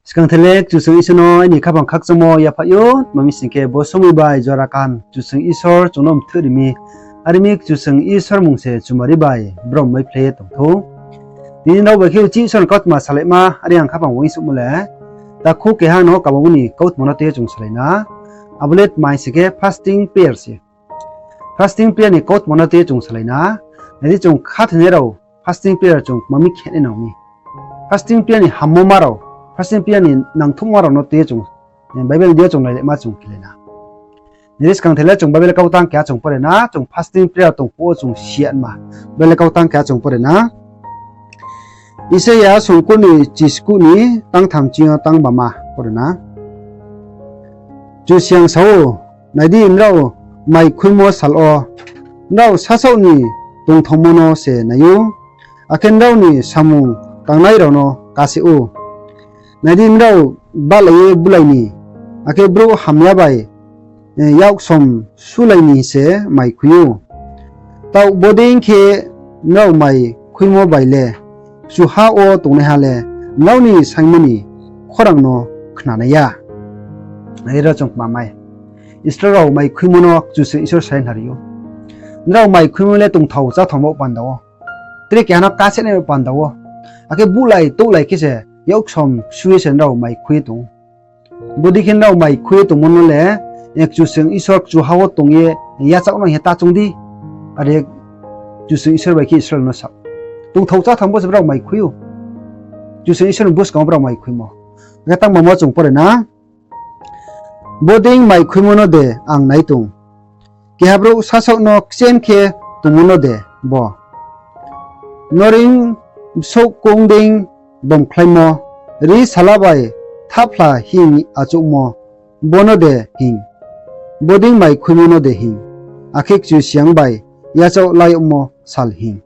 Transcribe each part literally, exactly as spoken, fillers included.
Skang thele Kchusoyang Isor no aini khaphang khakchangmo yaphaih ou, tma mi sing khe bo somoi bai jora kaham Kchusoyang Isor chung no mthoih ri mi, are mi Kchusoyang Isor mmung se chumari bai brom maiphlai ye tong thou. Tini nrao bai khe uchih Isor ni kautma salaima, are ang khaphang uaingsouhmo le, takhu keha no kabangmo ni kautma no tui ye chung salai na. Abo le tma sing khe fasting prayer se. Fasting prayer ni kautma no tui ye chung salai na. Nai di, chung khathoinai rao fasting prayer chung tma mi khe nai nang mi. Fasting prayer ni hammoma rao, fasting prayer ni nangthouhma rao no tui ye chung, Bible ni deing yo chung nailaima chung khelai na. Nai di, skang thele chung Bible kautang keha chung pore na, chung fasting prayer tong phuh wo chung siatma. Bible kautang keha chung pore na. Isaia songkuh ni chiskuh ni tangtham ching yo tangbama pore na. Kchusoyang sa ou, Nai di, nrao mai khuimo sal wo nrao sasaoh ni tongthaomo no se nai ou, akhe nrao ni samung tangnai rao no kaseh ou. Nai di, nrao bahlai ye bulai ni, akhe brouh hamya bai, eh, yak som sulai ni se mai khui ou. Taoh bodei khe nrao mai khuimo bai le, kchuha wo tongnaiha le nrao ni saingmo ni khorang no khnanai ya. Nai di, ro chung kma mai. Israel rao mai khuimo no Kchusoyang Isor sai nari ou. Nrao mai khuimo le tongthao cháthao bo panda wo, tre keha no kasehnai bo panda wo, akhe bulai touhlai khe se, yak som su ye se nrao mai khui ye tong ou. Bodei khe nrao mai khui ye tongmo no le, eh, Kchusoyang Isor kchuha wo tong ye yachaoh nai hing ye ta choung di. Are Kchusoyang Isor bai khe Israel no sa ou. Tongthao cháthao bo se brao mai khui ou. Kchusoyang Isor ni buskang wo brao mai khuimo. Akhe tangbamo chung pore na. Bodei mai khuimo no de ang nai tong? Keha brouh sasaoh no kchem khe tongmo no de bo? Noreing bsouh koung dei bomkhlaimo, ri sala bai thaphla hing achouhmo, bo no de hing? Bodei mai khuimo no de hing, akhe Kchusoyang bai yachaoh la yagmo sal hing?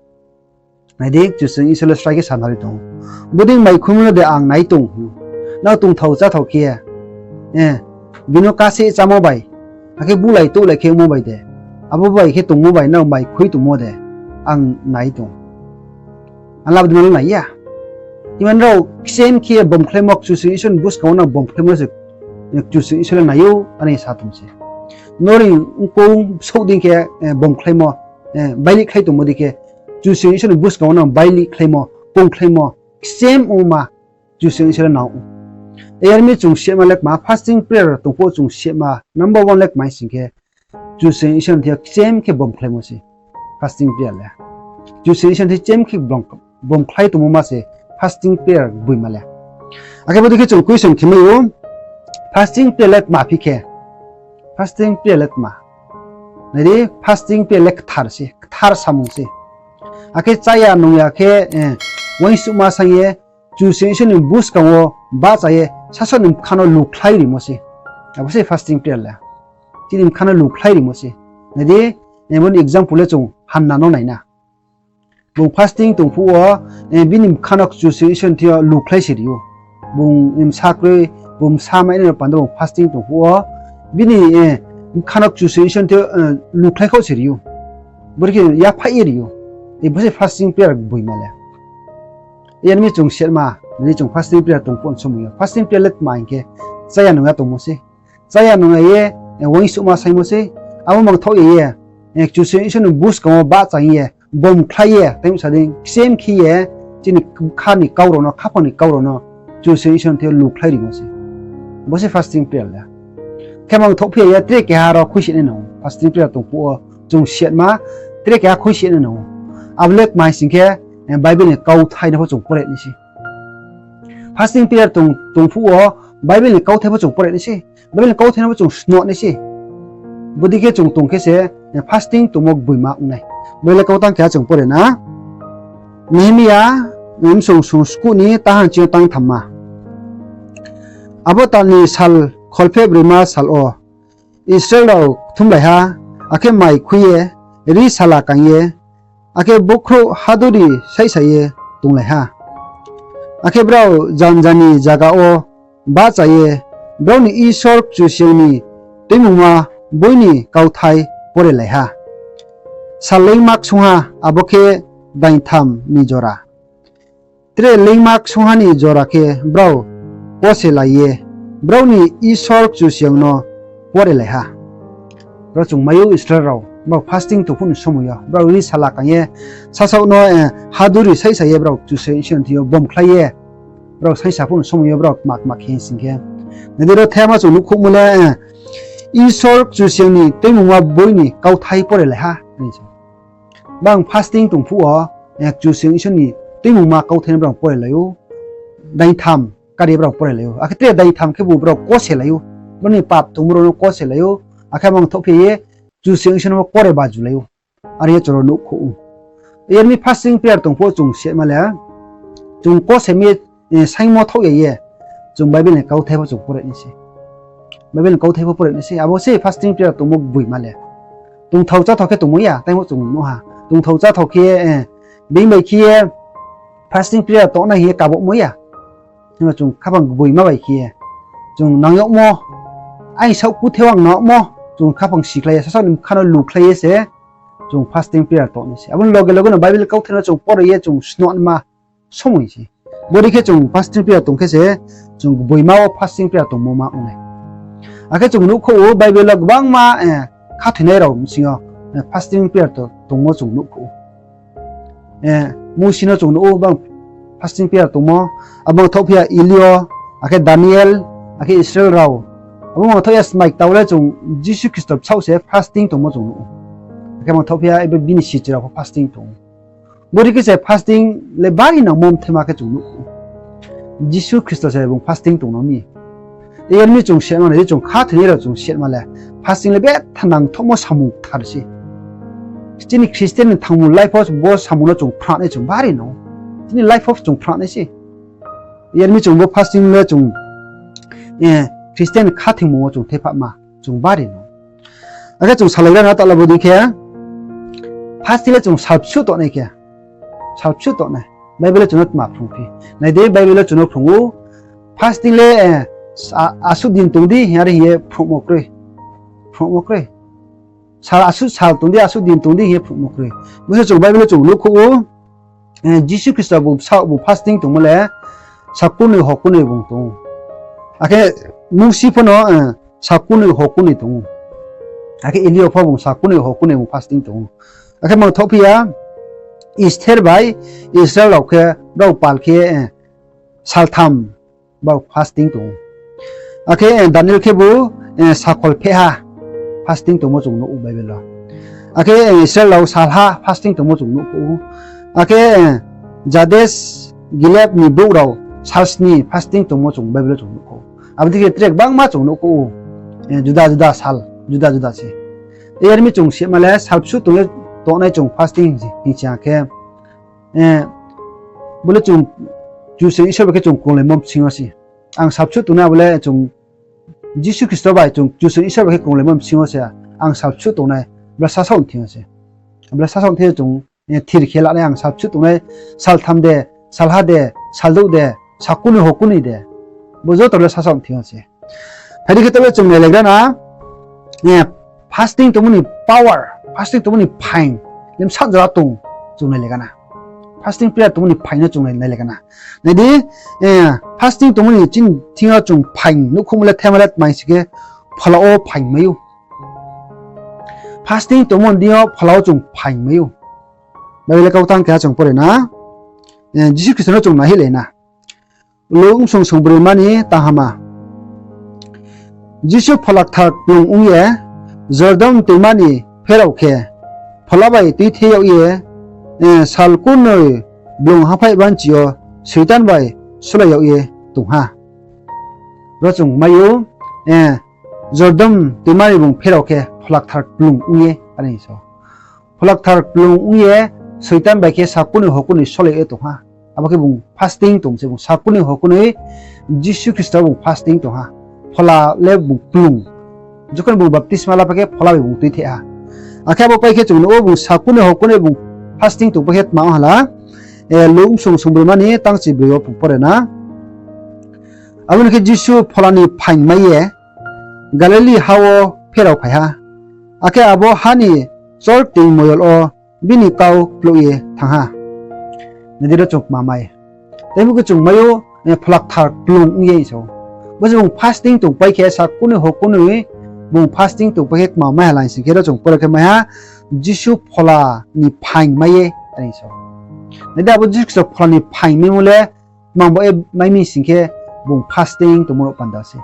Nai di, Kchusoyang Isor le srai khe sanari tong ou. Bodei mai khuimo no de ang nai tong? Nrao tongthao cháthao khe, eh, bini kaseh chámo bai, akhe bulai touhlai khe ongmo bai de, abo bai khe tongmo bai nrao mai khui tongmo de ang nai tong? Ang lab di ma le nai ya. Iman nrao kchem khe bomkhlaimo, Kchusoyang Isor ni buskang wo nrao bomkhlaimo se, eh, Kchusoyang Isor le nai ou, are sa tong se. Noreing koung bsouh dei khe, eh, bomkhlaimo, eh, bailih khlai tongmo dei khe, Kchusoyang Isor ni buskang wo nrao bailih khlaimo, koungkhlaimo, kchem ongma, Kchusoyang Isor le nang ou. Yar mi chung siatma le kma, fasting prayer tong phuh chung siatma number one le kma sing khe, Kchusoyang Isor ni thing yo kchem khe bomkhlaimo se fasting prayer le. Kchusoyang Isor ni thing kchem khe bomkhlai tongmo ma se fasting prayer gboima le. Akhe bodei khe chung question khe mai ou, fasting prayer le tma phi khe? Fasting prayer le tma? Nai di, fasting prayer le kthar se, kthar samung se. Akhe cháya nungya khe, eh, uaingsouhma saing ye, Kchusoyang Isor ni buskang wo bahcha ye sasaoh ni bkha no lukhlai rimo se. Abo se fasting prayer le. Chini bkha no lukhlai rimo se. Nai di, abo ni example le chung Hanna no nai na. Bung fasting tong phuh wo, eh, bini bkha no Kchusoyang Isor ni thing yo lukhlai se ri ou. Bung bsa kroi, bung bsa mai nai no panda bung fasting tong phuh wo, bini, eh, bkha no Kchusoyang Isor ni thing yo, eh, lukhlai khaoh se ri ou. Bore khe yaphaih ye ri ou. Ibo se fasting prayer gboima le. Yar mi chung siatma, nai di, chung fasting prayer tong phuh somoi yo fasting prayer le tma hing khe, cháya nungya tongmo se. Cháya nungya ye, eh, uaingsouhma saingmo se. Abo mangthaoh ye, eh, Kchusoyang Isor ni buskang wo bahcha ye, bomkhlai ye, tei bsa dei kchem khe ye, chini bkha ni kau rao no, khaphang ni kau rao no Kchusoyang Isor ni thing yo lukhlai rimo se. Bo se fasting prayer le. Khe mangthaoh phi ya ye tre keha ro khuisoing nai nang ou. Fasting prayer tong phuh wo chung siatma tre keha khuisoing nai nang ou. Abo le tma sing khe, eh, Bible ni kauthai no pho chung pore nai se. Fasting prayer tong, tong phuh wo Bible ni kauthai pho chung pore nai se. Bible ni kauthai no pho chung snoh nai se. Bodei khe chung tong khe se, eh, fasting tongmo gboima ong nai. Bible kautang keha chung pore na. Nehemia, bsong sung skuh ni tahang ching yo tangthamma. Abo tal ni sal kholpheh broima sal wo Israel rao kthumlai ha, akhe mai khui ye, ri sala kaing ye, akhe bkhrouh haduri saihsa ye tonglai ha. Akhe brao janja ni zaga wo bahcha ye, brao ni Isor Kchusoyang ni Tuimungma boi ni kauthai porelai ha. Sal leingma ksungha, abo khe daintham ni jora. Tre leingma ksungha ni jora khe brao kose lai ye, brao ni Isor Kchusoyang no pore lai ha. Ro chung mai ou Israel rao, brao fasting tong phuh ni somoi yo, brao ri sala kang ye, sasaoh no, eh, haduri saisa ye brao Kchusoyang Isor ni thing yo bomkhlai ye, brao saisa phuh ni somoi yo brao kma kma khe sing khe. Nai di ro thema chung nuhkhouhmo le, eh, Isor Kchusoyang ni Tuimungma boi ni kauthai pore lai ha, hing se. Bang fasting tong phuh wo, eh, Kchusoyang Isor ni Tuimungma kauthai no brao pore lai ou. Daintham kari brao pore lai ou. Akhe tre daintham khebu brao kose lai ou. Brao ni pap tongmo rao no kose lai ou. Akhe mangthoh phi ye Kchusoyang Isor no pore baju lai ou. Are ye chung rao nuhkhouh ou. Yar mi fasting prayer tong phuh chung sehma le, chung kose mi, eh, saingmo thaoh ya ye, chung Bible ni kauthai pho chung pore nai se. Bible ni kauthai pho pore nai se. Abo se fasting prayer tongmo gboima le. Tongthao cháthao khe tongmo ya, tei pho chung nuh ha. Tongthao cháthao khe, eh, being bai khe ye fasting prayer tongnai hing ye kabohmo ya. Himba chung khaphang gboima bai khe ye, chung nang yagmo, aini saoh kutheo ang nang yagmo, chung khaphang sikhlai ye, sasaoh ni bkha no lukhlai ye se, chung fasting prayer tongnai se. Abo ni loge loge no Bible kauthai no chung pore ye chung snonaima somoi se. Bodei khe chung fasting prayer tong khe se, chung gboima wo fasting prayer tongmo ma ong nai. Akhe chung nuhkhouh ou Bible wo gbangma, eh, khathoinai rao bsing yo, eh, fasting prayer to-, tongmo chung nuhkhouh ou. Eh, Musi no chung nuh ou bang fasting prayer tongmo, abo mangthoh phi ya Elio, akhe Daniel, akhe Israel rao. Abo mangthoh ya smai ktao le chung Jisu Khristo bsaoh se fasting tongmo chung nuh ou. Akhe mangthoh phi ya abo bini sichu rao pho fasting tong ou. Bodei khe se fasting le bari nangmo mthaima khe chung nuh ou. Jisu Khristo se bung fasting tong no mi. Yar mi chung sehma nai di chung khathoinai rao chung sehma le fasting le betha nangthohmo samung kthar se. Chini Christian ni thangmung life wo bo samung no chung phrang nai chung bari no. Chini life wo chung phrang nai se. Yar mi chung bo fasting le chung, eh, Christian khathoimung wo chung thephahma chung bari no. Akhe chung salaigra na taoh la bodei khe, fasting le chung salbsuh tongnai khe, salbsuh tongnai. Bible le chung no tma phrung phi? Nai di, Bible le chung no phrung ou, fasting le, eh, sa-, asuh din tong di, hing are hing ye phrungmo kroi. Phrungmo kroi. Sal asuh sal tong di, asuh din tong di hing ye phrungmo kroi. Bo se chung Bible le chung nuhkhouh ou, eh, Jisu Khristo bung bsaoh bung fasting tongmo le, sal kunoi hor kunoi bung tong ou. Akhe Musi pho no, eh, sal kunoi hor kunoi tong ou. Akhe Elio pho bung sal kunoi hor kunoi bung fasting tong ou. Akhe mangthoh phi ya, Esther bai Israel rao khe brao pal khe, eh, saltham brao fasting tong ou. Akhe, eh, Daniel khebu, eh, sakhol phehha fasting tongmo chung nuh ou Bible wo. Akhe, eh, Israel rao salha fasting tongmo chung nuhkhouh ou. Akhe, eh, Jades Gilead ni brouh rao salsni fasting tongmo chung Bible wo chung nuhkhouh ou. Abo dei khe tre gbangma chung nuhkhouh ou. Eh, juda juda sal, juda juda se. Yar mi chung sehma le salbsuh tong ye tongnai chung fasting hing si ya khe, eh, bo le chung Kchusoyang Isor bai khe chung konglaimo bsing yo se. Ang salbsuh tongnai abo le chung Jisu Khristo bai chung Kchusoyang Isor bai khe konglaimo bsing yo se ang salbsuh tongnai, abo le sasaoh ni thing yo se. Abo le sasaoh ni thing yo chung, eh, thir khe lanai ang salbsuh tongnai, saltham de, salha de, saldouh de, sal kunoi hor kunoi de. Bo joto le sasaoh ni thing yo se. Phai di khe taoh le chung nailaigra na, eh, fasting tongmo ni power, fasting tongmo ni phaing, le bsa jora tong chung nailaigra na. Fasting prayer tongmo ni phaing no chung nai-, nailaigra na. Nai di, eh, fasting tongmo ni chini thing yo chung phaing nuhkhouhmo le thema le tma hing si khe phola wo phaing mai ou. Fasting tongmo ni deing yo phola wo chung phaing mai ou. Bible le kau tang keha chung pore na. Eh, Jisu Khristo no chung naihoih lai na. Luk bsung sungbroima ni tanghama. Jisu phola kthar kplung ong ye Jordan toima ni pherao khe, phola bai tuithe yag ye, eh, sal kunoi blung haphaih banchi yo Soitan bai sulai yag ye tong ha. Ro chung mai ou, eh, Jordan toima ni bung pherao khe phola kthar kplung ong ye, are hing sa ou. Phola kthar kplung ong ye Soitan bai khe sal kunoi hor kunoi solai ye tong ha. Abo khe bung fasting tong se, bung sal kunoi hor kunoi Jisu Khristo bung fasting tong ha. Phola le bung kplung. Jokhon bung baptisma la pai khe phola bai bung tuithe ha. Akhe abo pai khe chung nuh ou bung sal kunoi hor kunoi bung fasting tong pai khe tma ong ha la, eh, Luk bsung sungbroima ni tangchibroi yo pore na. Abo ni khe Jisu phola ni phaing mai ye Galili ha wo pherao phai ha. Akhe abo ha ni chorting moyol wo bini kau klouh ye thanng ha. Nai di ro chung kma mai. Tei bo khe chung mai ou, Phola Kthar kplung ong ye sa ou. Bo se bung fasting tongpai khe sa kunoi ho kunoi, bung fasting tongpai khe kma mai ha lai sing khe ro chung pore khe mai ha, Jisu Phola ni phaing mai ye, are sa ou. Nai di, abo Jisu Khristo Phola ni phaing maimo le, tma bo ye mai mi sing khe, bung fasting tongmo no panda se.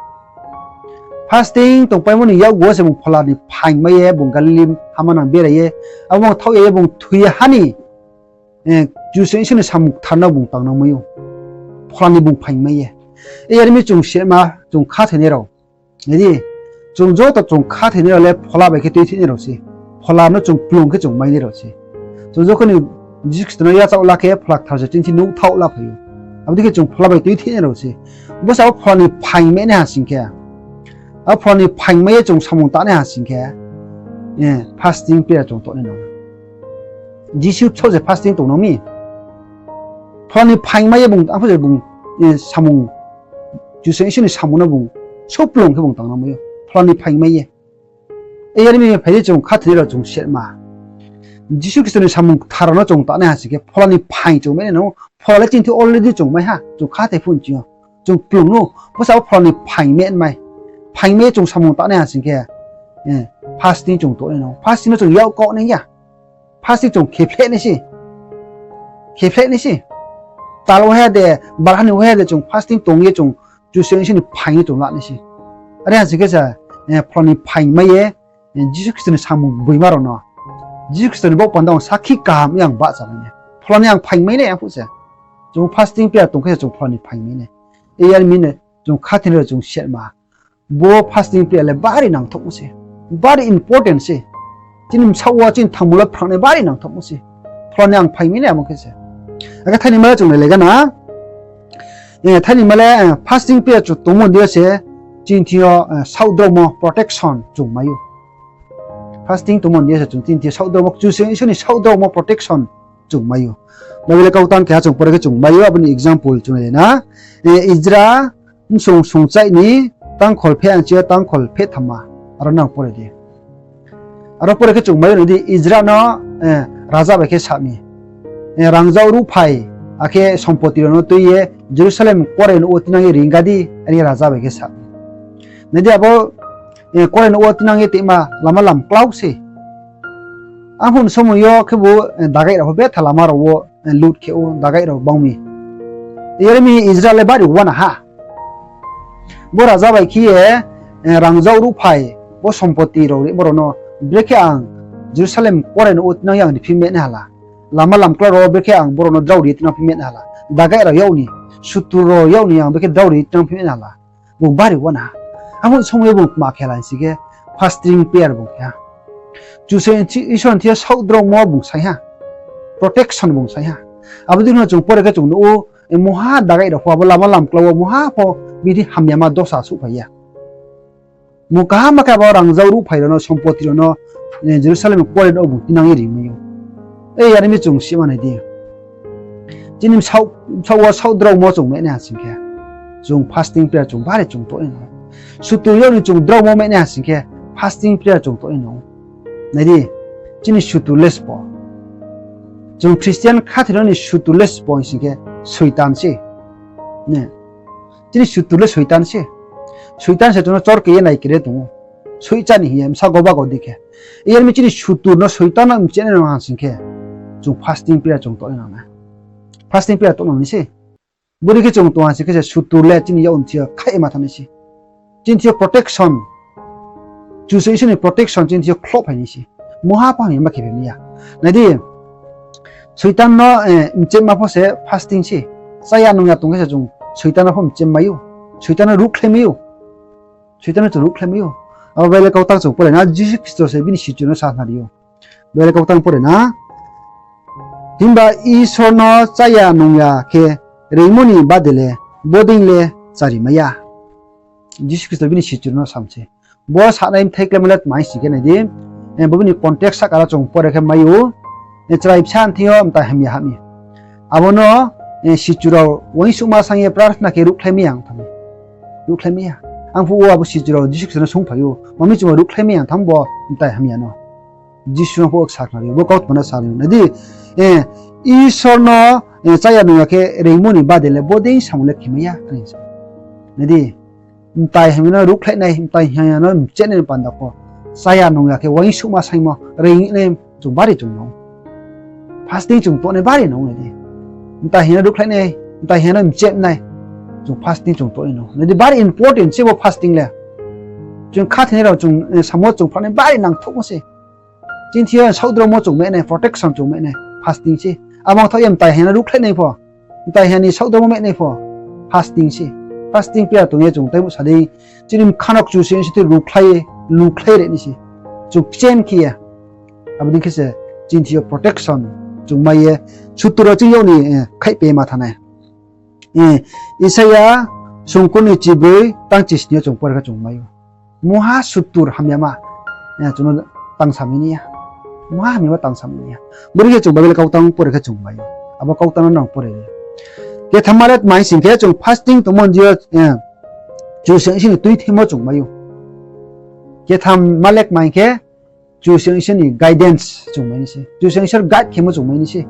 Fasting tongpaimo ni yakgu wo se bung Phola ni phaing mai ye, bung Galili ha manang berai ye, abo mang thaoh ya ye bung thoi ye ha ni, Kchusoyang Isor ni samung kthar no bung tangnang mai ou. Phola ni bung phaing mai ye. Yar mi chung sema, chung khathoinai rao. Nai di, chung joto chung khathoinai rao le Phola bai khe tuithoinai rao se. Phola no chung kplung khe chung mainai rao se. Chung jokhon ni Jisu Khristo no yachaoh la khe Phola Kthar se chini thing nouhthaoh la phai ou. Abo dei khe chung Phola bai tuithoinai rao se. Bo se abo Phola ni phaing mai nai ha sing khe, abo Phola ni phaing mai ye chung samung tangnai ha sing khe, fasting prayer chung tongnai nang. Jisu bsaoh se fasting tongnang mi. Phola ni phaing mai ye bung, arphuh se bung, samung, Kchusoyang Isor ni samung no bung souhplung khe bung tangnang mai ou. Phola ni phaing mai ye. Yar mi phai di, chung khathoinai rao chung sema, Jisu Khristo ni samung kthar rao no chung tangnai ha sing khe Phola ni phaing chung mai nai nang ou. Phola le chini thing already chung mai ha, chung khathoi phuh ching yo. Chung kplung no, bo se abo Phola ni phaing mai, phaing mai ye chung samung tangnai ha sing khe, fasting chung tongnai nang. Fasting no chung yak kaoh nai ya. Fasting chung khephleh nai se. Khephleh nai se. Tal waiha de, barha ni waiha de chung fasting tong ye chung Kchusoyang Isor ni phaing ye chung la nai se. Are ha sing khe se, Phola ni phaing mai ye, Jisu Khristo ni samung gboima rao no, Jisu Khristo ni baoh panda wo sakhi kaham ye ang bahcha mai nai. Phola ni ang phaing mai nai, arphuh se. Chung fasting prayer tong khe se chung Phola ni phaing mai nai. Yar mi no chung khathoinai rao chung sema, bo fasting prayer le bari nangthouhmo se, bari important se. Chini bsaoh wo chini thangmo le phrang nai bari nangthouhmo se. Phola ni ang phaing mai nai amo khe se. Akhe thaini ma le chung nailai gana. Thaini ma le, fasting prayer chung tongmo ni deing yo se chini thing yo, saohdraomo protection chung mai ou. Fasting tongmo ni deing yo se chung chini thing yo saohdraomo, Kchusoyang Isor ni saohdraomo protection chung mai ou. Bible le kautang keha chung pore khe chung mai ou, abo ni example chung nailai na. Ezra bsung sungchaih ni tangkhol pheh ang chi yo tangkhol pheh thamma. Aro nang pore di. Aro pore khe chung mai ou, nai di, Ezra no raja bai khe sa mi, rangzag ruhphai, akhe sompoti rao no tui ye Jerusalem kuarenouh wo tinang ye ri ga di, are raja bai khe sa mi. Nai di, abo kuarenouh wo tinang ye tongma lama lam klau se. Arphuh ni somoi yo khebu dagai rao pho betha lama rao wo lut khe ou, dagai rao bang mi. Yar mi Ezra le bari uana ha. Bo raja bai khe ye, rangzag ruhphai, bo sompoti rao rimo rao no brekhe ang Jerusalem kuarenouh wo tinang ye ang riphi ma nai ha la. Lama lam klau rao brekhe ang brao no drao ri ye tinang phi ma nai ha la. Dagai rao yag ni, sutur rao yag ni ang brekhe drao ri ye tinang phi ma nai ha la. Bung bari uana ha. Abo ni somoi yo bung kma khe la sing khe, fasting prayer bung khe ha. Kchusoyang Isor ni thing yo saohdraomo bung sai ha. Protection bung sai ha. Abo dei no chung pore khe chung nuh ou, mungha dagai rao pho abo lama lam klau wo mungha pho bini hamyama dosa souhphai ya. Bung kaham khe abo rangzag ruhphai rao no, sompoti rao no, Jerusalem kuarenouh wo bung tinang ye ri mai ou. Yar mi chung sima nai di. Chini bsaoh wo saohdraomo chung mai nai ha sing khe, chung fasting prayer chung bari chung tongnai nang. Sutur yag ni chung draomo mai nai ha sing khe, fasting prayer chung tongnai nang. Nai di, chini sutur le sbo. Chung Christian khathoinai ni sutur le sbo hing sing khe, Soitan se. Chini sutur le Soitan se. Soitan se chung no chor khe ye nai khe ye tong ou. Soitan ni hing ye bsa goba godi khe. Yar mi chini sutur no Soitan no mchenai nang ha sing khe, chung fasting prayer chung tongnai nang na. Fasting prayer tongnang ni se. Bodei khe chung tong ha sing khe se sutur le chini yak ni thing yo khaih ma thanng nai se. Chini thing yo protection, Kchusoyang Isor ni protection chini thing yo khloh phai nai se. Mungha pho hamyama khe phai mai ya. Nai di, Soitan no mchenma pho se fasting se. Chaya nung ya tong khe se chung Soitan no pho mchen mai ou. Soitan no ruhkhlai mai ou. Soitan no chung ruhkhlai mai ou. Abo Bible kautang chung pore na, Jisu Khristo se bini sichu no sakhnari ou. Bible kautang pore na. Himba Isor no chaya nung ya khe reingmo ni bade le bodei le chari mai ya. Jisu Khristo bini sichu no sam se. Bo sanai bthai kláimo le tma hing sing khe nai di. Bo bini context sahka ro chung pore khe mai ou. Chrai bsa ni thing yo mtai hamya ha mi. Abo no sichu rao uaingsouhma sang ye prarthana khe ruhkhlai mai ya, ang thanng. Ruhkhlai mai ya. Arphuh wo abo sichu rao Jisu Khristo no sungphai ou. Mami chung ruhkhlai mai ya thanng bo mtai hamya no. Jisu no pho sakhnari ou. Bo kautma no sa ri ou. Nai di, Isor no eh, cháya nungya khe reingmo ni bade le bodei samung le khemai ya, are sa. Nai di, mtai hamya no ruhkhlai nai, mtai hamya no mcheh nai ni panda pho, cháya nungya khe uaingsouhma saingmo, reing nai chung bari chung nang. Fasting chung tongnai bari nang nai di. Mtai hamya no ruhkhlai nai, mtai hamya no mcheh nai, chung fasting chung tongnai nang. Nai di, bari important se bo fasting le. Chung khathoinai rao chung, eh, samo chung phanai bari nangthouhmo se. Chini thing yo saohdromo chung mai nai, protection chung mai nai, fasting se. Abo ong thaoh ye mtai hamya no ruhkhlai nai pho, mtai hamya ni saohdromo mai nai pho, fasting se. Fasting prayer tong ye chung taimuh sa dei, chini bkha no Kchusoyang Isor thing ruhkhlai ye, luhkhlai ri nai se. Chung kchen khe ye. Abo dei khe se chini thing yo protection chung mai ye, sutur rao chini yag ni, eh, khaihpema thanng nai. Eh, Isaia sungkur ni chibroi tang chisni yo chung pore khe chung mai ou. Mungha sutur hamyama, eh, chung no tang samai ni ya. Mungha hamyama tang samai ni ya. Bori khe chung Bible kautang pore khe chung mai ou. Abo kautang no nang pore di. Ketham ma le tma hing khe chung fasting tongmo ni yo, eh, Kchusoyang Isor ni tuitheimo chung mai ou. Ketham ma le tma hing khe Kchusoyang Isor ni guidance chung mai ni se. Kchusoyang Isor guide khemo chung mai ni se.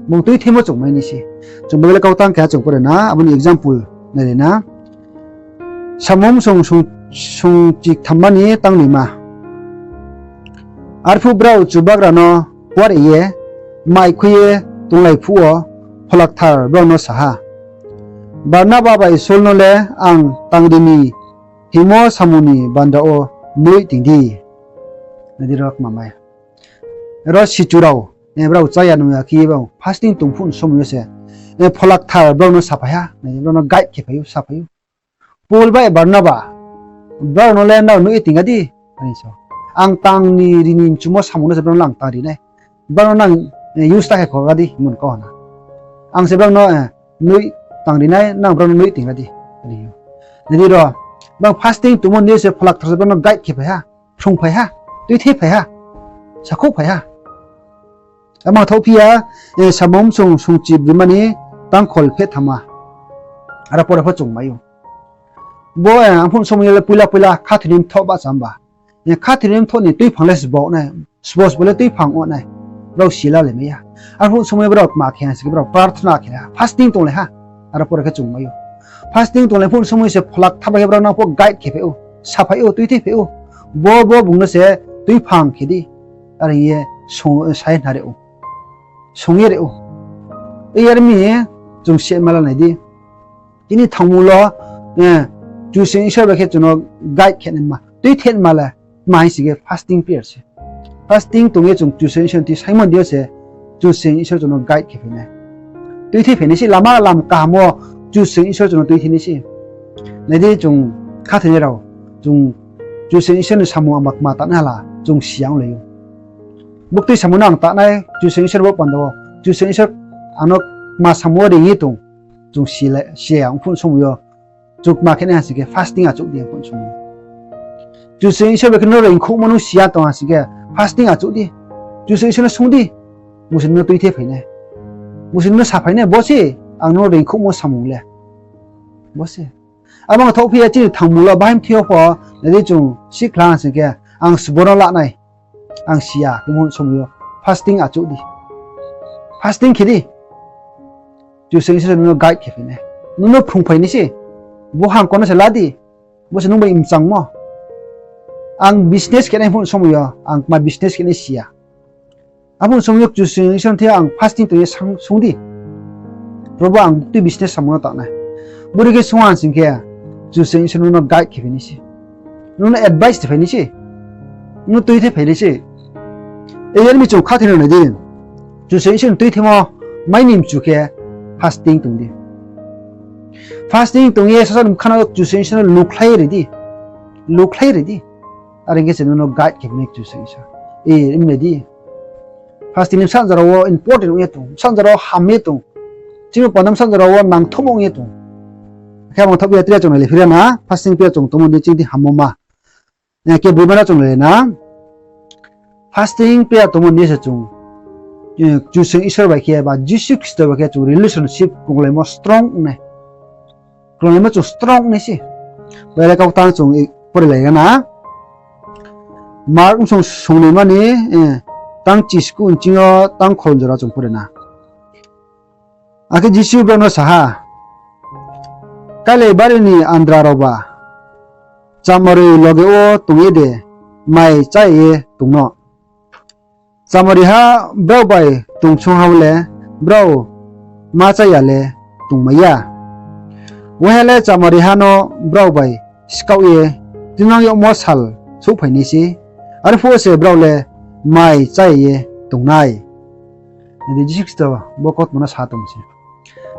Bung tuitheimo chung mai ni se. Chung Bible kautang keha chung pore na, abo ni example nai ri na. Samung sung, sung, sung chikthamma ni tang noima. Arphuh brao Chubagra no kuare ye, mai khui ye tonglai phuh wo, Pholakthar brao no sa ha, Barnaba bai Saul no le ang tangri ni hingmo samung ni bandra wo noih tong di. Nai di ro kma mai. Ro sichu rao, eh, brao cháya nungya khe brao fasting tong phuh ni somoi yo se, eh, Pholakthar brao no saphai ha, nai di, brao no guide khe phai ou, saphai ou. Paul bai Barnaba, brao no le nrao noih ye tong di, are sa. Ang tang ni ri ni mchumo samung no se brao no ang tang ri nai. Brao no nang, eh, use ta khe khoga di, hingmo kau ha na. Ang se brao no, eh, noih tang ri nai, nang brao no noih tong di, are ou. Nai di ro, brao fasting tongmo ni se Pholakthar se brao no guide khe phai ha, phrung phai ha, tuithe phai ha, sakhouh phai ha. Abo ong thaoh phi ya, eh, Samung sung, sung chibrima ni tangkhol pheh thamma. Aro pore pho chung mai ou. Bo, eh, arphuh somoi yo le poila poila khathoinai mthoh bahcha himba. Eh, khathoinai mthoh ni tuiphang le sbo nai, sbo sbo le tuiphang ong nai. Brao si lalai mai ya. Arphuh somoi yo brao tma khe ha sing khe brao prarthana khe ha, fasting tonglai ha. Aro pore khe chung mai ou. Fasting tonglai phuh somoi se Pholakthar bai khe brao no pho guide khe phai ou, saphai ou, tuithe phai ou. Bo, bo bung no se tuiphang khe di. Are ye sung, sai na ri ou. Sung ye ri ou. Yar mi chung se ma la nai di. Chini thangmul wo, eh, Kchusoyang Isor bai khe chung no guide khe naima, tuithe naima le, tma hing sing khe fasting prayer se. Fasting tong ye chung Kchusoyang Isor ni thing saingmo ni deing yo se, Kchusoyang Isor chung no guide khe phai nai. Tuithe phai nai se, lama lam kaham wo Kchusoyang Isor chung no tuithe nai se. Nai di chung khathoinai rao, chung Kchusoyang Isor ni samung abo kma tangnai hala, chung si ya onglai ou. Buktui samung no ang tangnai, Kchusoyang Isor bo panda wo, Kchusoyang Isor ang no kma samung wo reing ye tong, chung si ya ong phuh somoi yo, chung kma khe nai ha sing khe fasting achouh di ong phuh somoi yo. Kchusoyang Isor bai khe no reingkhouhmo no si ya tong ha sing khe fasting achouh di. Kchusoyang Isor no sung di. Bung se no tuithe phai nai. Bung se no saphai nai, bo se ang no reingkhouhmo samung le. Bo se. Abo ong thaoh phi ya chini thangmul wo bahai mthoi yo pho, nai di chung sikhla ha sing khe, ang sbo no la nai. Ang si ya, khe ong phuh somoi yo fasting achouh di. Fasting khe di. Kchusoyang Isor nung no guide khe phai nai. Nung no phrung phai nai se. Bo hangko no se la di. Bo se nung bai mchangmo. Ang business khe nai phuh somoi yo, ang kma business khe nai si ya. Aphuh somoi yo Kchusoyang Isor ni thing yo ang fasting tong ye sung di. Probu, ang buktui business samung no tangnai. Bori khe sung ha sing khe, Kchusoyang Isor nung no guide khe phai nai se. Nung no advice ri phai nai se. Nung no tuithe phai nai se. Yar mi chung khathoi no nai di. Kchusoyang Isor ni tuithemo mai ni mchu khe fasting tong di. Fasting tong ye sasa ni bkha no Kchusoyang Isor no lukhlai ri di. Lukhlai ri di. Are ong khe se nung no guide khe phai nai Kchusoyang Isor. Yar mi nai di. Fasting ni bsa jora wo important ong ye tong, bsa jora wo ham ye tong. Chini panda bsa jora wo nangthouhmo ong ye tong. Akhe abo thaoh ya tre chung nai le phira na, fasting prayer chung tongmo ni chini thing hammo ma. Khe broima no chung nai le na. Fasting prayer tongmo ni se chung, eh, Kchusoyang Isor bai khe ba Jisu Khristo bai khe chung relationship krunglaimo strong ong nai. Krunglaimo chung strong ong nai se. Bai le kau tang chung, eh, pore lai na. Mark bsung sungnaima ni, eh, tang chisku nching yo tang kholom jora chung pore na. Akhe Jisu brao no sa ha, Kailaibari ni andra raoba chamari loge wo tong ye de mai cháya ye tong no? Chamariha brao bai tong songha wo le brao ma cháya le tongmai ya. Waiha le chamariha no brao bai skaoh ye tinang yagmo sal souhphai nai sei, arphuh wo se brao le mai cháya ye tong nai. Nai di, Jisu Khristo bo kautma no sa tong se.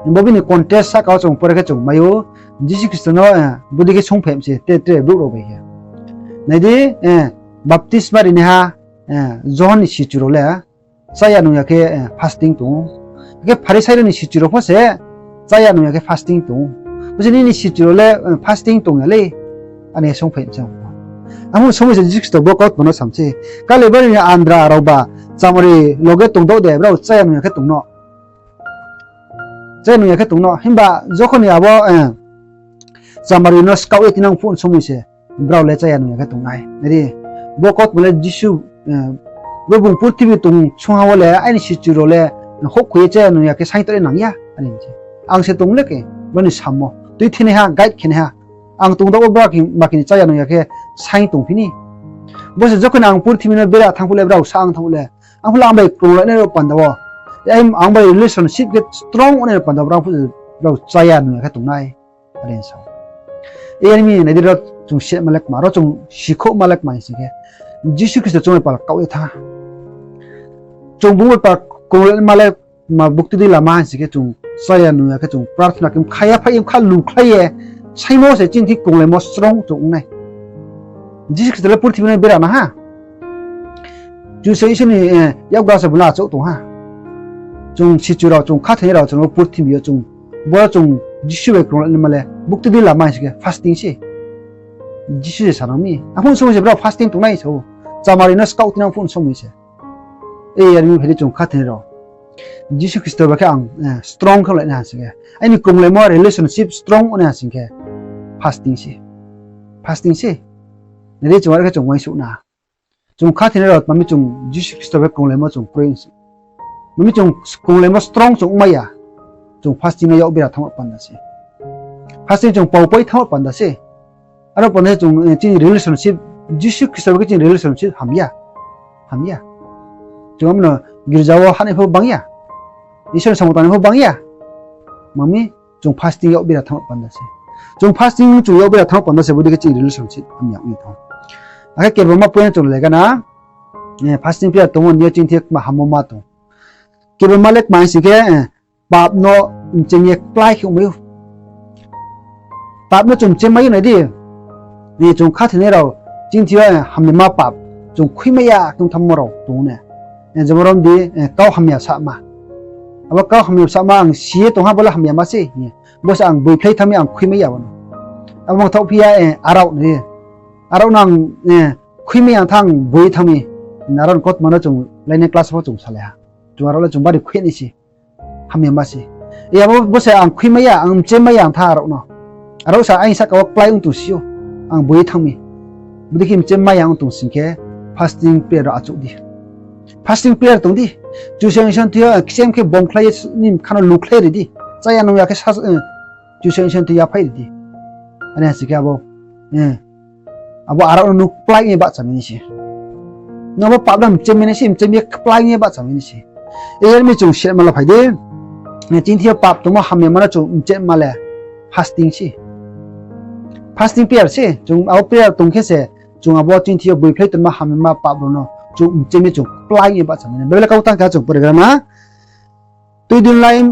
Bo bini context sahka wo chung pore khe chung mai ou, Jisu Khristo no bodei khe sungphai mi se tre tre brouh rao bai khe. Nai di, baptisma rinaiha Johon ni sichu rao le cháya nung ya khe fasting tong ou. Akhe Pharisai rao ni sichu rao pho se cháya nung ya khe fasting tong ou. Bo se nini sichu rao le fasting tong ya lei, ani sungphai mi se. Amo somoi se Jisu Khristo bo kautma no sa mi se, Kailaibari ni andra raoba chamari loge tongdouh de brao cháya nung ya khe tong no? Cháya nung ya khe tong no? Himba jokhon ni abo chamari no skaoh ye tinang phuh somoi se brao le cháya nung ya khe tong nai. Nai di, bo kautma le Jisu, bo bung purthimbi tong songha wo le aini sichu rao le houhkhoi ye cháya nung ya khe saing tong le nang ya, ani se. Ang se tong le khe, brao ni samo tuithenaiha, guide khenaiha. Ang tongdouh wo brao ma khe ni cháya nung ya khe saing tongphi ni. Bo se jokhon ang purthimbi no bera thanng phuh le, brao sa ang thanng phuh le, ang phuh le ang bai krunglai nai rao panda wo, ang bai relationship khe strong ongnai rao panda wo brao, brao cháya nung ya khe tong nai, are sa ou. Yar mi nai di, ro chung sima le kma, ro chung sikhouhma le kma hing sing khe, Jisu Khristo chung bai pal kaoh ye thanng ha. Chung bung bai pal krunglai ma le ma bukti dei lama hing sing khe, chung cháya nung ya khe chung prarthana khe mkha yaphaih ye mkha lukhlai ye saingmo se chini thing krunglaimo strong chung ong nai. Jisu Khristo le purthimbi no bera na ha. Kchusoyang Isor ni yakgra se bung le achouh tong ha. Chung sichu rao, chung khathoinai rao chung purthimbi yo chung, bo chung Jisu bai krunglai naima le bukti dei lama hing sing khe fasting se. Jisu se sa nang mi. Aphuh somoi se brao fasting tong nai sa ou. Chamari no skaoh tinang phuh somoi se. Yar mi phai di, chung khathoinai rao, Jisu Khristo bai khe ang strong khe lai nai ha sing khe, aini krunglaimo relationship strong ongnai ha sing khe, fasting se. Fasting se. Nai di, chung are khe chung uaingsouh na. Chung khathoinai rao tma mi chung Jisu Khristo bai krunglaimo chung kroi se. Tma mi chung krunglaimo strong chung ongmai ya. Chung fasting no yak bera thanngmo panda se. Fasting chung paupoi thanngmo panda se. Aro panda se chung, chini relationship, Jisu Khristo bai khe chini relationship hamya. Hamya. Chung amo no girja wo hanai pho bang ya. Isor ni samung tangnai pho bang ya. Tma mi chung fasting yak bera thanngmo panda se. Chung fasting chung yak bera thanngmo panda se bodei khe chini relationship hamya ong tong. Akhe kebama point chung le gana, fasting prayer tongmo ni yo chini thing yo kma hammo ma tong. Kebama le kma hing sing khe, pap no mchem ye kplái khe ongmai ou. Pap no chung mchem mai ou, nai di. Chung khathoinai rao chini thing yo hamyama pap chung khuimai ya khe ongthanngmo rao tong ou na. Jemon rom di, kau hamya sama. Abo kau hamya sama ang si ye tong ha, bo le hamyama se. Bo se ang boiphlai thanng mi, ang khuimai ya bo no. Abo mangthaoh phi ya, arao ni, arao no ang khuimai ya thanng, boi thanng mi. Arao ni kautma no chung lainai class pho chung salai ha. Chung arao le chung bari khui nai se. Hamyama se. Abo bo se ang khuimai ya, ang mchem mai ya ang thanng arao no. Arao sa aini sahka wo kplái ong tong si ou, ang boi thanng mi. Bodei khe mchem mai ya ong tong sing khe, fasting prayer rao achouh di. Fasting prayer tong di. Kchusoyang Isor ni thing yo kchem khe bomkhlai ye nini bkha no lukhlai ri di. Cháya nung ya khe Kchusoyang Isor ni thing yo yaphaih ri di. Are ha sing khe abo, abo arao no nung kplái ye bahcha mi nai se. Nung abo pap no mchem mi nai se, mchem ye kplái ye bahcha mi nai se. Yar mi chung sima la phai di. Chini thing yo pap tongmo hamyama no chung mchem ma le fasting se. Fasting prayer se, chung abo prayer tong khe se, chung abo chini thing yo boiphlai tongmo hamyama pap rao no chung mchem ye chung kplái ye bahcha mi nai. Bible kau tang khe chung pore gra na. Tuidinlai,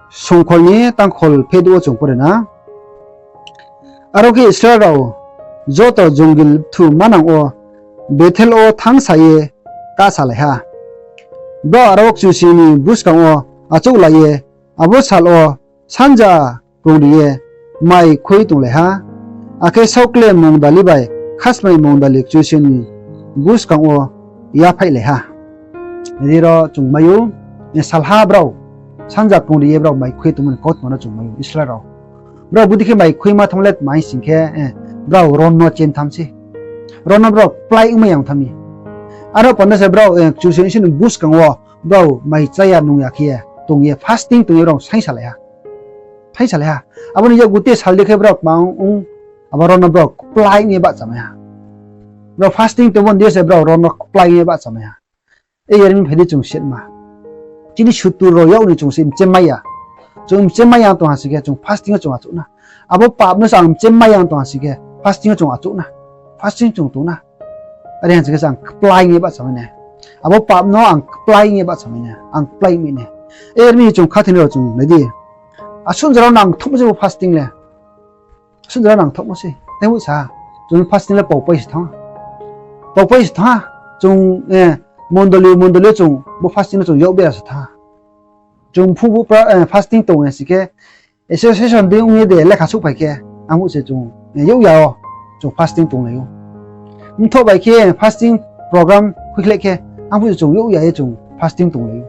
songkhol ni tangkhol phedouh wo chung pore na. Aro khe Israel rao joto jongil bthwu manang wo Bethel wo thanngsa ye kahsalai ha. Brao aro Kchusoyang ni buskang wo achouhlai ye, abo sal wo sanja krungri ye mai khui tonglai ha. Akhe saokle mungdali bai khasmai mungdali Kchusoyang ni buskang wo yaphaihlai ha. Ri ro chung mai ou, salha brao sanja krungri ye brao mai khui tongmo ni kautma no chung mai ou Israel rao. Brao bodei khe mai khuima thanng le tma hing sing khe, brao ron no chem tham se. Ron no brao kplái ongmai ya ong tham mi. Aro panda se brao Kchusoyang Isor ni buskang wo brao mai cháya nung ya khe ye tong ye, fasting tong ye brao saingsalai ha. Saingsalai ha. Abo ni yakgu te sal di khe brao kma ong, abo rao no brao kplái ong ye bahchamai ha. Brao fasting tongmo ni deing yo se brao rao no kplái ong ye bahchamai ha. E yar mi phai di chung setma. Chini sutur rao yag ni chung se mchemmai ya. Chung mchemmai ya tong ha si khe chung fasting no chung achouh na. Abo pap no se ang mchemmai ya tong ha si khe fasting no chung achouh na. Fasting chung tong na. Are ha si khe se ang kplái ong ye bahchamai nai. Abo pap no ang kplái ong ye bahchamai nai. Ang kplái ong mai nai. E yar mi chung khathoinai rao chung nai di. Asuh jora nangthouhmo se bo fasting le. Asuh jora nangthouhmo se. Tei bo sa, chung fasting le paopai se thanng. Paopai se thanng. Chung, mondoli, mondoli chung bo fasting no chung yak bera se thanng. Chung phuh bo fasting tong ya si khe, association dei ong ye de lekha souhphai khe, ang phuh se chung yak ya o, chung fasting tonglai ou. Mthoh bai khe fasting program khuikhlai khe, ang phuh se chung yak ya ye chung fasting tonglai ou.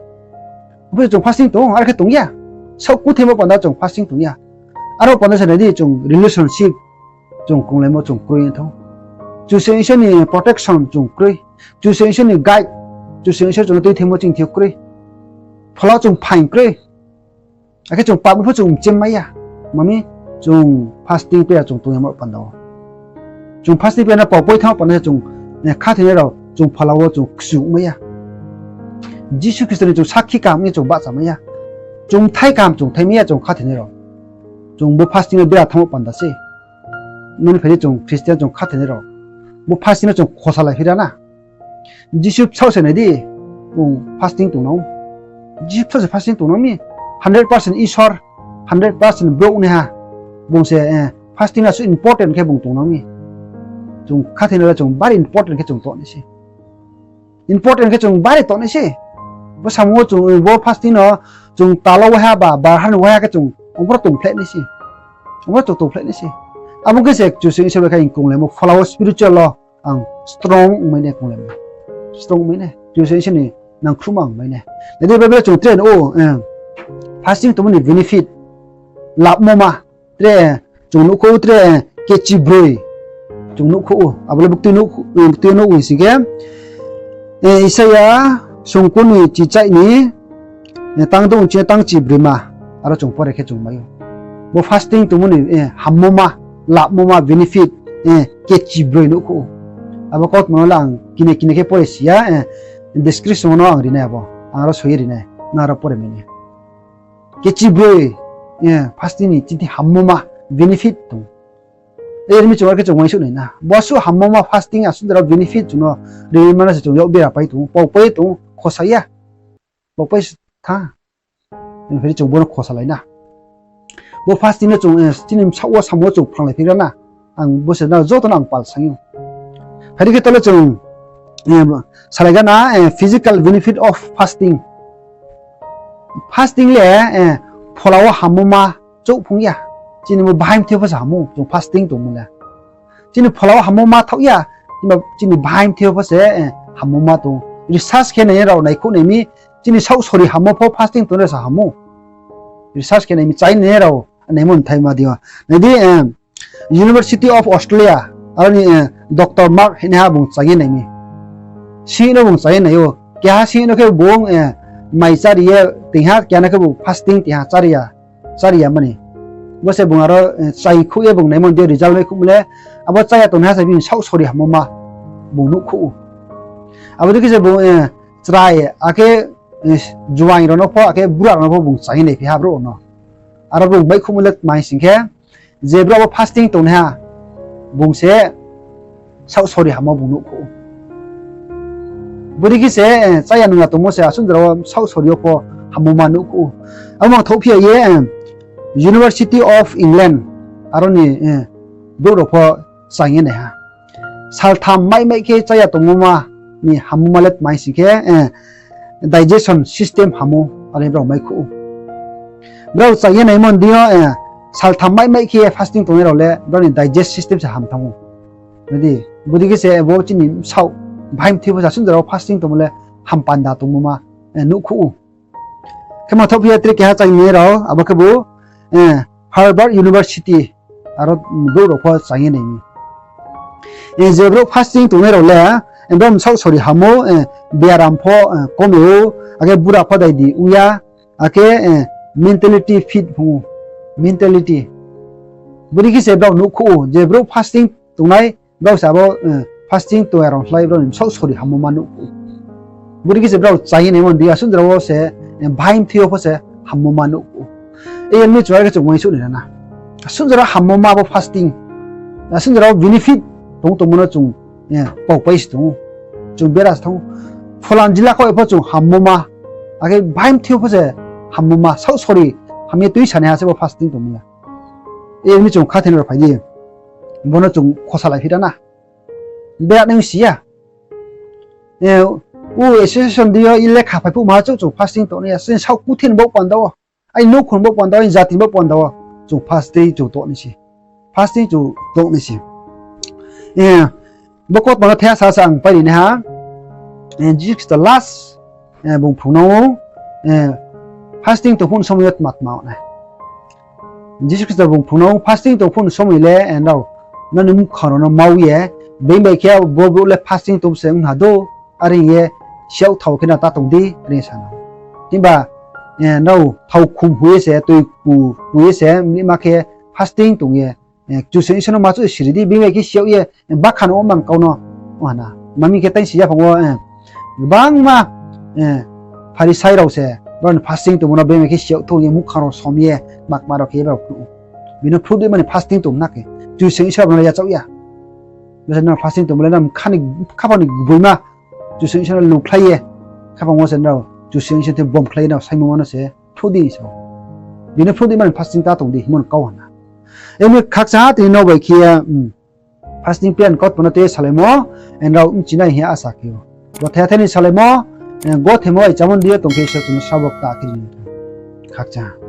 Ang phuh se chung fasting tong, are khe tong ya. Saoh kuthemo panda chung fasting tong ya. Aro panda se nai di chung relationship chung konglaimo chung kroi ye thanng. Kchusoyang Isor ni protection chung kroi. Kchusoyang Isor ni guide, Kchusoyang Isor chung no tuithemo ching thing yo kroi. Phola chung phaing kroi. Akhe chung pap no pho chung mchemmai ya. Mami chung fasting prayer chung tong yamo panda wo. Chung fasting prayer no paopai thanng panda se chung khathoinai rao chung phola wo chung kchu ongmai ya. Jisu Khristo ni chung sakhi kaham ong ye chung bahchamai ya. Chung bthai kaham chung thaimai ya chung khathoinai rao. Chung bo fasting no bera thanngmo panda se. Mani phai di chung Christian chung khathoinai rao. Bo fasting no chung khosalai phi ra na. Jisu bsaoh se nai di, bung fasting tongnang ou. Jisu bsaoh se fasting tongnang mi, hundred percent Isor, hundred percent brouh naiha. Bung se fasting no asuh important khe bung tongnang mi. Chung khathoinai le chung bari important khe chung toh nai se. Important khe chung bari toh nai se. Bo samung wo chung bo fasting no chung tala waiha ba barha ni waiha khe chung ongpro tongphleh nai se. Ongpro chung tongphleh nai se. Abo khe se Kchusoyang Isor bai khe ang konglaimo phola wo spiritual wo ang strong ongmai nai konglaimo. Strong ongmai nai. Kchusoyang Isor ni nangkhruhma ongmai nai. Nai di Bible chung tre nuh ou, fasting tongmo ni benefit, labmo ma, tre chung nuhkhouh ou tre kechi broi. Chung nuhkhouh ou, abo le buktui nuh, buktui nuh ong si khe, Isaia songkun ni chichaih ni tang douh chini tang chibroima, aro chung pore khe chung mai ou. Bo fasting tongmo ni hammo ma, labmo ma, benefit kechi broi nuhkhouh ou. Abo kautma no le ang kine kine khe pore si ya, description no ang ri nai abo, ang aro soi ye ri nai, nrao aro pore mai nai. Kechi broi fasting ni chini hammo ma benefit tong. Are mi chung are khe chung uaingsouh nai na. Bo asuh hammo ma fasting asuh jora benefit chung no ri mano se chung yak bera pai tong ou, paopai tong ou, khosa ya. Paopai tha. Phai di chung bo no khosalai na. Bo fasting no chung chini bsaoh wo samung wo chung phranglai phi ra na. Ang bo se nrao joto no ang pal saing ou. Phai di khe tole chung salai gana, physical benefit of fasting. Fasting le phola wo hammo ma chouh phung ya. Chini bo bahai mthoi pho se hammo chung fasting tongmo le. Chini phola wo hammo ma thaoh ya, himba chini bahai mthoi pho se hammo ma tong. Research khe nai rao naikhouh nai mi, chini saoh sori hammo pho fasting tong re sa hammo. Research khe nai mi, chai nai rao naimo ni thaima di yo. Nai di, University of Australia, aro ni Doctor Mark hinaiha bung chai ye nai mi. Sing no bung chai ye nai ou. Keha sing no khe bung mai chári ye toing ha, keha no khe bung fasting toing ha, chári ya mani. Bo se bung aro chaikhouh ye bung naimo ni di result maikhouhmo le, abo chá ya tongnaiha se bini saoh sori hammo ma bung nuhkhouh ou. Abo dei khe se bung chrai, akhe juaing rao no pho, akhe bura rao no pho bung chai ye naiphi ha brouh rao no. Aro bung maikhouhmo le tma hing sing khe, je brouh abo fasting tongnaiha, bung se saoh sori hammo bung nuhkhouh ou. Bodei khe se chá ya nung ya tongmo se asuh jora wo saoh sori yo pho hammo ma nuhkhouh ou. Abo mang thouh phi ya ye University of England, aro ni brouh rao pho chai ye nai ha. Saltham mai mai khe chá ya tongmo ma ni hammo ma le tma hing sing khe, digestion system hammo, are brao maikhouh ou. Brao chai ye naimo ni di yo, saltham mai mai khe fasting tongnai rao le brao ni digest system se ham thanng ou. Bodei khe se bo chini bsaoh bahai mthoi pho se asuh jora wo fasting tongmo le ham panda tongmo ma nuhkhouh ou. Khe ma thouh phi ya tre keha chai ni rao, abo khebu Harvard University, aro brouh rao pho chai ye nai mi. Je brouh fasting tongnai rao le, brao bsaoh sori hammo, biaram pho komi ou, akhe bura pho dai di ong ya, Akhe mentality fit phung ou, mentality. Bodei khe se brao nuhkhouh ou je brouh fasting tongnai, brao se abo fasting tong ya rao slái brao ni bsaoh sori hammo ma nuhkhouh ou. Bodei khe se brao chá ye naimo di, asuh jora wo se bhai mthoi yo pho se hammo ma nuhkhouh ou. Yar mi chung are khe chung uaingsouh ni ra na. Asuh jora hammo ma abo fasting. Asuh jora wo benefit tong tongmo no chung paupai se tong ou. Chung bera se thanng ou. Phola jila khaoh ye pho chung hammo ma. Akhe bhai mthoi yo pho se hammo ma. Saoh sori ham ye tuisanaiha se bo fasting tongmo ya. Yar mi chung khathoinai rao phai di. Bo no chung khosalai phi ra na. Bera nai si ya. O association di yo i lekha phai phuh ma chouh chung fasting tong nai ya. Chini saoh kuthe ni baoh panda wo, aini nouhkhong ni baoh panda wo, aini jati ni baoh panda wo chung fasting chung tong nai se. Fasting chung tong nai se. Bo kautma no thaiha sa sa ang pai ri nai ha. Jisu Khristo last bung phrung nang ou, fasting tong phuh ni somoi yo tma tma ong nai. Jisu Khristo bung phrung nang ou, fasting tong phuh ni somoi le nrao nrao ni muhkhang rao no mau ye, being bai khe bo brouh le fasting tong se ong ha dou, are hing ye siyaoh thao khe na ta tong di, are sa nang ou. Himba nrao thao khum hu ye se, toi ku hu ye se, mlihma khe fasting tong ye, Kchusoyang Isor no ma chouh siri di, being bai khe siyaoh ye bakhan ong mang kau no, ong ha na. Tma hing khe tang si yaphang wo gbangma Pharisai rao se brao ni fasting tongmo no being bai khe siyaoh thong ye muhkhang rao som ye, makma rao khe brao phnuh ou. Bini phruh di mani fasting tong na khe Kchusoyang Isor no yachaoh ya. Bo se nrao fasting tongmo le nrao khaphang ni gboima Kchusoyang Isor no lukhlai ye, khaphang wo se nrao Kchusoyang Isor thing bomkhlai ye nrao saingmo ma no se phruh di sa ou. Bini phruh di mani fasting ta tong di hingmo no kau ha na. Yar mi khakchang ha tini nrao bai khe ye fasting prayer ni kautma no tei salaimo, nrao bchinai hing ye asa khe ou. Bo thaiha thai ni salaimo, gothemo bai chámo di yo tong khe Isor chung no srabo kta khe ri ni. Khakchang ha.